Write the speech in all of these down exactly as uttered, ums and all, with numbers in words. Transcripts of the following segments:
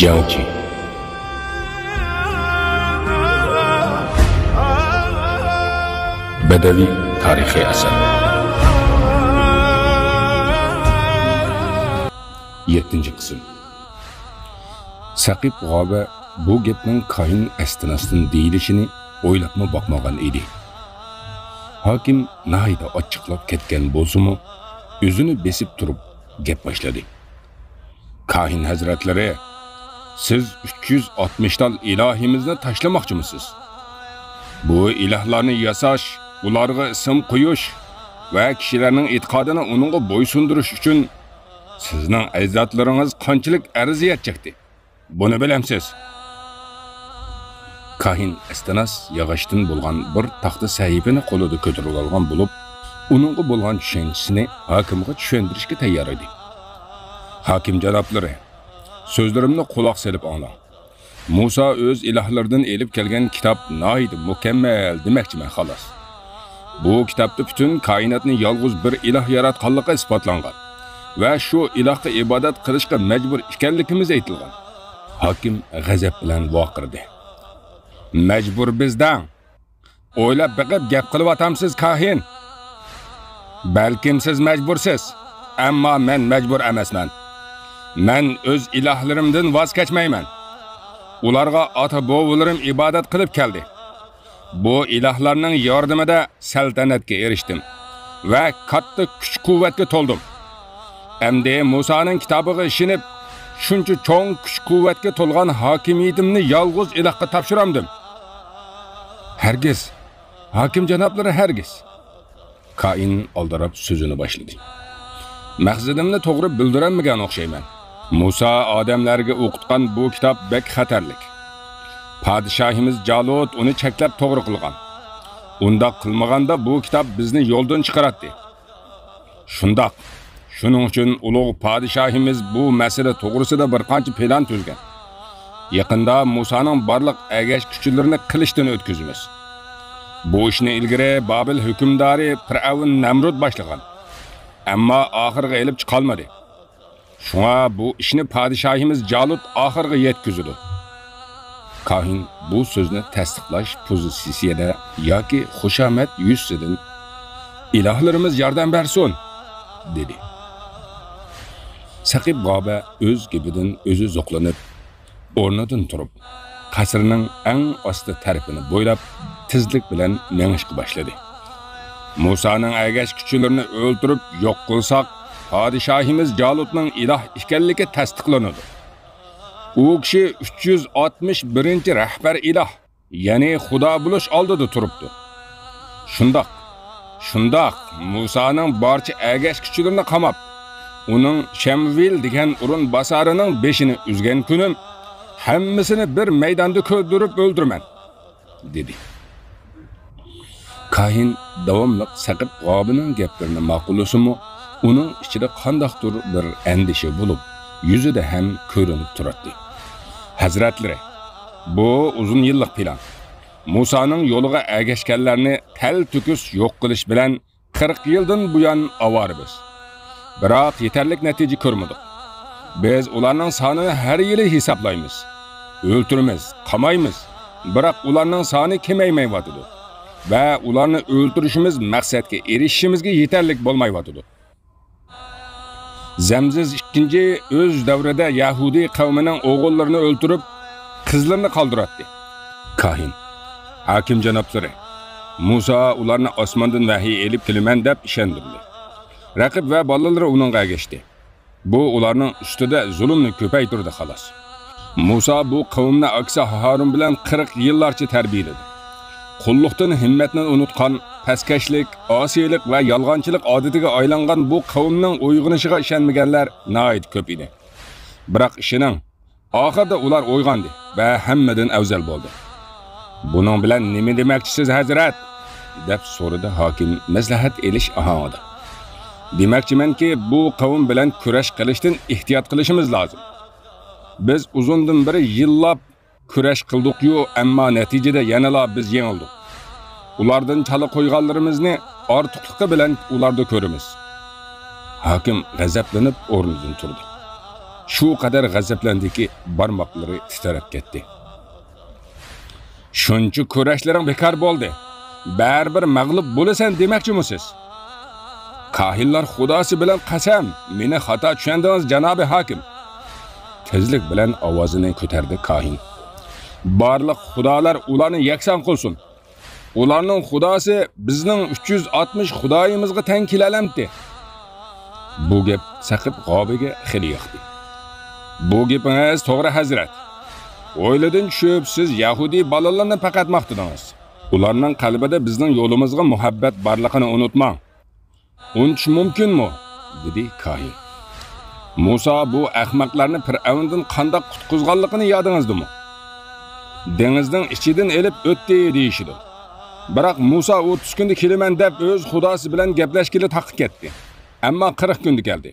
جەڭچى. بەدەۋىي تارىخىي ئەسەر. يەتتىنچى قىسىم. سەقىپ غابە بۇ گەپنىڭ كاھىن ئەستىناستىن دېيىلىشىنى ئويلاپمۇ باقمىغان ئىدى. ھاكىم ناھايىتى ئاچچىقلاپ كەتكەن بولسىمۇ، ئۆزىنى بېسىپ تۇرۇپ گەپ باشلىدى. كاھىن ھەزرەتلىرى، سىز ئۈچ يۈز ئاتمىش تال ئىلاھىمىزنى تاشلىماقچىمۇسىز؟ بۇ ئىلاھلارنى ياساش، ئۇلارغا ئىسىم قويۇش ۋە كىشىلەرنىڭ ئېتىقادىنى ئۇنىڭغا بويسۇندۇرۇش ئۈچۈن سىزنىڭ ئەجدادلىرىڭىز قانچىلىك ئەرزىيەت چەكتى؟ بۇنى بىلەمسىز؟ كاھىن ئەستىناس ياغاچتىن بولغان بىر تاختا سەھىپىنى قولىدا كۆتۈرۈۋالغان بولۇپ، ئۇنىڭغا بولغان چۈشەنچىسىنى ھاكىمغا چۈشەندۈرۈشكە تەييار ئىدى. ھاكىم جانابلىرى، سۆزلىرىمنى قۇلاق سېلىپ ئاڭلاڭ. مۇسا ئۆز ئىلاھلىرىدىن ئېلىپ كەلگەن كىتاب ناھايىتى مۇكەممەل دېمەكچىمەن، خالاس. بۇ كىتابتا پۈتۈن كائىناتنى يالغۇز بىر ئىلاھ ياراتقانلىقى ئىسپاتلانغان ۋە شۇ ئىلاھقا ئىبادەت قىلىشقا مەجبۇر ئىكەنلىكىمىز ئېيتىلغان. ھاكىم غەزەپ بىلەن ۋارقىرىدى. مەجبۇر بىز دەڭ! ئويلاپ بېقىپ گەپ قىلىۋاتامسىز، كاھىن؟ بەلكىم سىز مەجبۇرسىز، ئەمما مەن مەجبۇر ئەمەسمەن. مەن ئۆز ئىلاھلىرىمدىن ۋاز كەچمەيمەن. ئۇلارغا ئاتا-بوۋىلىرىم ئىبادەت قىلىپ كەلدى. بۇ ئىلاھلارنىڭ ياردىمىدە سەلتەنەتكە ئېرىشتىم ۋە كاتتا كۈچ-قۇۋۋەتكە تولدۇم. ئەمدى مۇسانىڭ كىتابىغا ئىشىنىپ، شۇنچە چوڭ كۈچ-قۇۋۋەتكە تولغان ھاكىمىيىتىمنى يالغۇز ئىلاھقا تاپشۇرامدىم؟ ھەرگىز، ھاكىم جانابلىرى، ھەرگىز. كائىن ئالدىراپ سۆزىنى باشلىدى. مەقسىتىمنى توغرا بىلدۈرەلمىگەن ئوخشايمەن. مۇسا ئادەملەرگە ئوقۇتقان بۇ كىتاب بەك خەتەرلىك. پادىشاھىمىز جالۇت ئۇنى چەكلەپ توغرا قىلغان. ئۇنداق قىلمىغاندا بۇ كىتاب بىزنى يولدىن چىقىراتتى. شۇنداق. شۇنىڭ ئۈچۈن ئۇلۇغ پادىشاھىمىز بۇ مەسىلە توغرىسىدا بىر قانچە پىلان تۈزگەن. يېقىندا مۇسانىڭ بارلىق ئەگەشكۈچىلىرىنى قىلىچتىن ئۆتكۈزىمىز. بۇ ئىشنى ئىلگىرى بابىل ھۆكۈمدارى پىرئەۋن نەمرۇت باشلىغان. ئەمما ئاخىرغا ئېلىپ چىقالمىدى. شۇڭا بۇ ئىشنى پادىشاھىمىز جالۇت ئاخىرغا يەتكۈزىدۇ. كاھىن بۇ سۆزنى تەستىقلاش پوزىتسىيىسىدە ياكى خۇشامەت يۈزىسىدىن، «ئىلاھلىرىمىز ياردەم بەرسۇن!» دېدى. سەقىپ غابە ئۆز گېپىدىن ئۆزى زوقلىنىپ، ئورنىدىن تۇرۇپ، قەسىرنىڭ ئەڭ ئاستى تەرىپىنى بويلاپ، تېزلىك بىلەن مېڭىشقا باشلىدى. مۇسانىڭ ئەگەشكۈچىلىرىنى ئۆلتۈرۈپ يوق قىلساق، پادىشاھىمىز جالۇتنىڭ ئىلاھ ئىكەنلىكى تەستىقلىنىدۇ. ئۇ كىشى ئۈچ يۈز ئاتمىش بىرىنچى رەھبەر ئىلاھ، يەنى خۇدا بولۇش ئالدىدا تۇرۇپتۇ. شۇنداق، شۇنداق، مۇسانىڭ بارچە ئەگەشكۈچىلىرىنى قاماپ، ئۇنىڭ شەمۋىل دېگەن ئورۇنباسارىنىڭ بېشىنى ئۈزگەن كۈنۈم، ھەممىسىنى بىر مەيداندا كۆيدۈرۈپ ئۆلتۈرىمەن، دېدى. كاھىن داۋاملىق سەقىپ غابىنىڭ گەپلىرىنى ماقۇللىسىمۇ، ئۇنىڭ ئىچىدە قانداقتۇر بىر ئەندىشە بولۇپ، يۈزىدە ھەم كۆرۈنۈپ تۇراتتى. ھەزرەتلىرى، بۇ ئۇزۇن يىللىق پىلان. مۇسانىڭ يولىغا ئەگەشكەنلەرنى تەلتۆكۈس يوق قىلىش بىلەن قىرىق يىلدىن بۇيان ئاۋارىمىز. بىراق يېتەرلىك نەتىجە كۆرمىدۇق. بىز ئۇلارنىڭ سانىنى ھەر يىلى ھېسابلايمىز. ئۆلتۈرىمىز، قامايمىز. بىراق ئۇلارنىڭ سانى كېمەيمەيۋاتىدۇ. ۋە ئۇلارنى ئۆلتۈرۈشىمىز مەقسەتكە ئېرىشىشىمىزگە يېتەرلىك بولمايۋاتىدۇ. زەمزىز ئىككىنچى ئۆز دەۋرىدە يەھۇدىي قەۋمىنىڭ ئوغۇللىرىنى ئۆلتۈرۈپ، قىزلىرىنى قالدۇراتتى. كاھىن، ھاكىم جانابلىرى، مۇسا ئۇلارنى ئاسماندىن ۋەھىي ئېلىپ كېلىمەن دەپ ئىشەندۈردى. رەقىب ۋە بالىلىرى ئۇنىڭغا ئەگەشتى. بۇ ئۇلارنىڭ ئۈستىدە زۇلۇمنى كۆپەيتۈردى، خالاس. مۇسا بۇ قەۋمنى ئاكىسى ھارۇن بىلەن قىرىق يىللارچە تەربىيەلىدى. قۇللۇقتىن ھىممەتنى ئۇنتقان، پەسكەشلىك، ئاسىيلىق ۋە يالغانچىلىق ئادىتىگە ئايلانغان بۇ قەۋمنىڭ ئويغىنىشىغا ئىشەنمىگەنلەر ناھايىتى كۆپ ئىدى. بىراق ئىشىنىڭ، ئاخىرىدا ئۇلار ئويغاندى ۋە ھەممىدىن ئەۋزەل بولدى. «بۇنىڭ بىلەن نېمە دېمەكچىسىز، ھەزرەت؟» دەپ سورىدى ھاكىم مەسلىھەت ئېلىش ئاھاڭىدا. «دېمەكچىمەنكى، بۇ قەۋم بىلەن كۈرەش قىلىشتىن ئېھتىيات قىلىشىمىز لازىم. بىز ئۇزۇندىن بېرى يىللاپ كۈرەش قىلدۇقيۇ، ئەمما نەتىجىدە يەنىلا بىز يېڭىلدۇق. ئۇلاردىن چالا قويغانلىرىمىزنى ئارتۇقلۇقى بىلەن ئۇلاردا كۆرىمىز.» ھاكىم غەزەپلىنىپ ئورنىدىن تۇردى. شۇ قەدەر غەزەپلەندىكى، بارماقلىرى تىترەپ كەتتى. شۇنچە كۈرەشلىرىڭ بىكار بولدى. بەرىبىر مەغلۇپ بولىسەن دېمەكچىمۇسىز؟ كاھىنلار خۇداسى بىلەن قەسەم، مېنى خاتا چۈشەندىڭىز، جانابى ھاكىم. تېزلىك بىلەن ئاۋازىنى كۆتەردى كاھىن. بارلىق خۇدالار ئۇلارنى يەكسان قىلسۇن. ئۇلارنىڭ خۇداسى بىزنىڭ ئۈچ يۈز ئاتمىش خۇدايىمىزغا تەڭ كېلەلەمتى؟ بۇ گەپ سەقىپ غابىگە خېلى ياقتى. بۇ گېپىڭىز توغرا، ھەزرەت. ھويلىدىن چۈشۈپ، سىز يەھۇدىي بالىلارنى پەقەت ماختىدىڭىز. ئۇلارنىڭ قەلبىدە بىزنىڭ يولىمىزغا مۇھەببەت بارلىقىنى ئۇنتۇماڭ. ئۇنتۇش مۇمكىنمۇ؟ دېدى كاھىن. مۇسا بۇ ئەخمەقلەرنى پىرئەۋندىن قانداق قۇتقۇزغانلىقىنى يادىڭىزدىمۇ؟ دېڭىزنىڭ ئىچىدىن ئېلىپ ئۆتتى دېيىشىدۇ. بىراق مۇسا ئوتتۇز كۈندە كېلىمەن دەپ ئۆز خۇداسى بىلەن گەپلەشكىلى تاققا كەتتى. ئەمما قىرىق كۈندە كەلدى.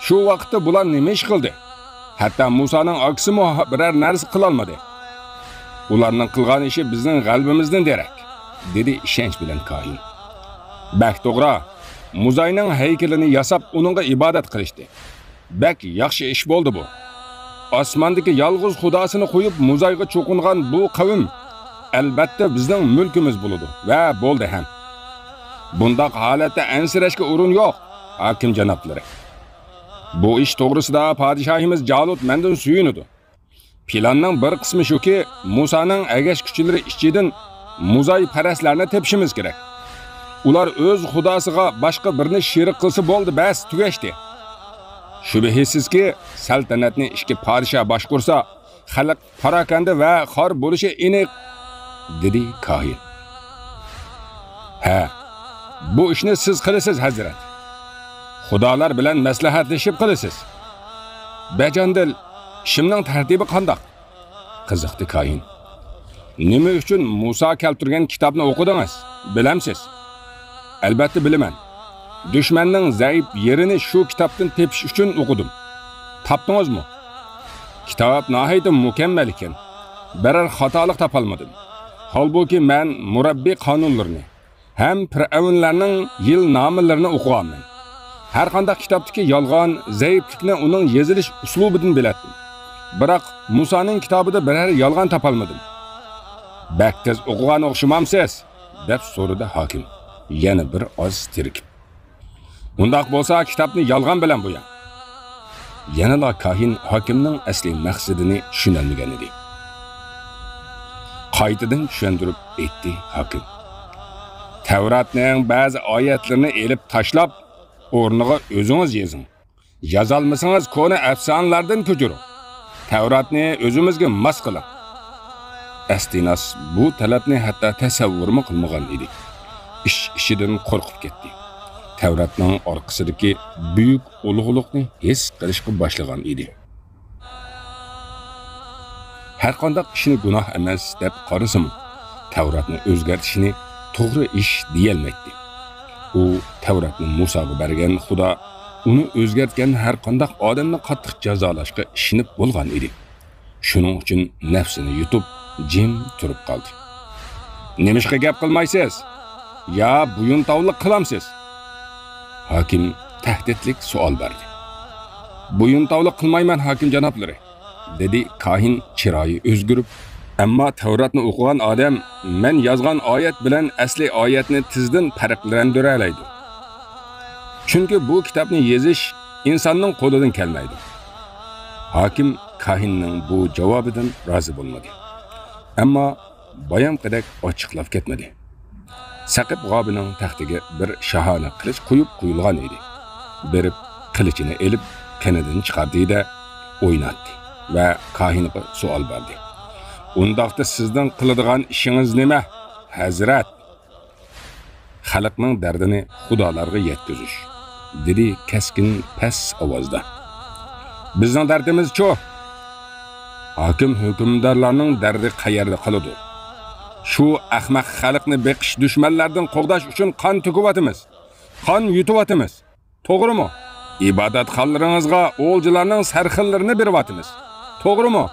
شۇ ۋاقىتتا بۇلار نېمە ئىش قىلدى؟ ھەتتا مۇسانىڭ ئاكىسىمۇ بىرەر نەرسە قىلالمىدى. ئۇلارنىڭ قىلغان ئىشى بىزنىڭ غەلىبىمىزدىن دېرەك، دېدى ئىشەنچ بىلەن كاھىن. بەك توغرا. مۇزاينىڭ ھەيكىلىنى ياساپ، ئۇنىڭغا ئىبادەت قىلىشتى. بەك ياخشى ئىش بولدى بۇ. ئاسماندىكى يالغۇز خۇداسىنى قويۇپ، مۇزايغا چوقۇنغان بۇ قەۋم، ئەلبەتتە، بىزنىڭ مۈلكىمىز بولىدۇ ۋە بولدى ھەم. بۇنداق ھالەتتە ئەنسىرەشكە ئورۇن يوق، ھاكىم جانابلىرى. بۇ ئىش توغرىسىدا پادىشاھىمىز جالۇت مەندىن سۆيۈنىدۇ. پىلاننىڭ بىر قىسمى شۇكى، مۇسانىڭ ئەگەشكۈچىلىرى ئىچىدىن مۇزايپەرەسلەرنى تېپىشىمىز كېرەك. ئۇلار ئۆز خۇداسىغا باشقا بىرنى شېرىك قىلسا بولدى، بەس، تۈگەشتى. شۈبھىسىزكى، سەلتەنەتنى ئىككى پادىشاھ باشقۇرسا، خەلق پاراكەندە ۋە خار بولۇشى ئېنىق، دېدى كاھىن. ھە، بۇ ئىشنى سىز قىلىسىز، ھەزرەت. خۇدالار بىلەن مەسلىھەتلىشىپ قىلىسىز. بەجاندىل، ئىشىمنىڭ تەرتىپى قانداق؟ قىزىقتى كاھىن. نېمە ئۈچۈن مۇسا كەلتۈرگەن كىتابنى ئوقۇدىڭىز، بىلەمسىز؟ ئەلبەتتە بىلىمەن. دۈشمەننىڭ زەئىپ يېرىنى شۇ كىتابتىن تېپىش ئۈچۈن ئوقۇدۇم. تاپتىڭىزمۇ؟ كىتاب ناھايىتى مۇكەممەل ئىكەن. بىرەر خاتالىق تاپالمىدىم. ھالبۇكى، مەن مۇرەببى قانۇنلىرىنى ھەم پىرئەۋنلەرنىڭ يىل نامىلىرىنى ئوقۇغانمەن. ھەرقانداق كىتابتىكى يالغان، زەئىپلىكنى ئۇنىڭ يېزىلىش ئۇسلۇبىدىن بىلەتتىم. بىراق، مۇسانىڭ كىتابىدا بىرەر يالغان تاپالمىدىم. بەك تېز ئوقۇغان ئوخشىمامسىز؟ دەپ سورىدى ھاكىم، يەنە بىر ئاز تېرىكىپ. ئۇنداق بولسا، كىتابنى يالغان بىلەن بوياڭ. يەنىلا كاھىن ھاكىمنىڭ ئەسلى مەقسىتىنى چۈشىنەلمىگەن ئىدى. قايتىدىن چۈشەندۈرۈپ ئېيتتى ھاكىم. تەۋراتنىڭ بەزى ئايەتلىرىنى ئېلىپ تاشلاپ، ئورنىغا ئۆزىڭىز يېزىڭ. يازالمىسىڭىز، كونا ئەپسانىلەردىن كۆچۈرۈڭ. تەۋراتنى ئۆزىمىزگە ماس قىلىڭ. ئەستىناس بۇ تەلەپنى ھەتتا تەسەۋۋۇرمۇ قىلمىغان ئىدى. ئىش ئىشىدىن قورقۇپ كەتتى. تەۋراتنىڭ ئارقىسىدىكى بۈيۈك ئۇلۇغلۇقنى ھېس قىلىشقا باشلىغان ئىدى. ھەرقانداق ئىشنى گۇناھ ئەمەس دەپ قارىسىمۇ، تەۋراتنى ئۆزگەرتىشنى توغرا ئىش دېيەلمەيتتى. ئۇ تەۋراتنى مۇساغا بەرگەن خۇدا ئۇنى ئۆزگەرتكەن ھەرقانداق ئادەمنى قاتتىق جازالاشقا ئىشىنىپ بولغان ئىدى. شۇنىڭ ئۈچۈن نەپسىنى يۇتۇپ، جىم تۇرۇپ قالدى. نېمىشقا گەپ قىلمايسىز؟ يا بويۇنتاۋلىق قىلامسىز؟ ھاكىم تەھدىتلىك سوئال بەردى. بويۇنتاۋلىق قىلمايمەن، ھاكىم جانابلىرى، دېدى كاھىن چىرايى ئۆزگىرىپ. ئەمما تەۋراتنى ئوقۇغان ئادەم مەن يازغان ئايەت بىلەن ئەسلى ئايەتنى تېزدىن پەرقلەندۈرەلەيدۇ. چۈنكى بۇ كىتابنى يېزىش ئىنساننىڭ قولىدىن كەلمەيدۇ. ھاكىم كاھىننىڭ بۇ جاۋابىدىن رازى بولمىدى. ئەمما بايامقىدەك ئاچچىقلاپ كەتمىدى. سەقىپ غابىنىڭ تەختىگە بىر شاھانە قىلىچ قويۇپ قويۇلغان ئىدى. بېرىپ قىلىچىنى ئېلىپ، قېنىدىن چىقاردى-دە، ئويناتتى ۋە كاھىنغا سوئال بەردى. ئۇنداقتا سىزنىڭ قىلىدىغان ئىشىڭىز نېمە، ھەزرەت؟ خەلقنىڭ دەردىنى خۇدالارغا يەتكۈزۈش، دېدى كەسكىن پەس ئاۋازدا. بىزنىڭ دەردىمىزچۇ؟ ھاكىم ھۆكۈمدارلارنىڭ دەردى قەيەردە قالىدۇ؟ شۇ ئەخمەق خەلقنى بېقىش، دۈشمەنلەردىن قوغداش ئۈچۈن قان تۆكۈۋاتىمىز. قان يۇتۇۋاتىمىز. توغرىمۇ؟ ئىبادەتخانىلىرىڭىزغا ئولجىلارنىڭ سەرخىللىرىنى بېرىۋاتىمىز. توغرىمۇ؟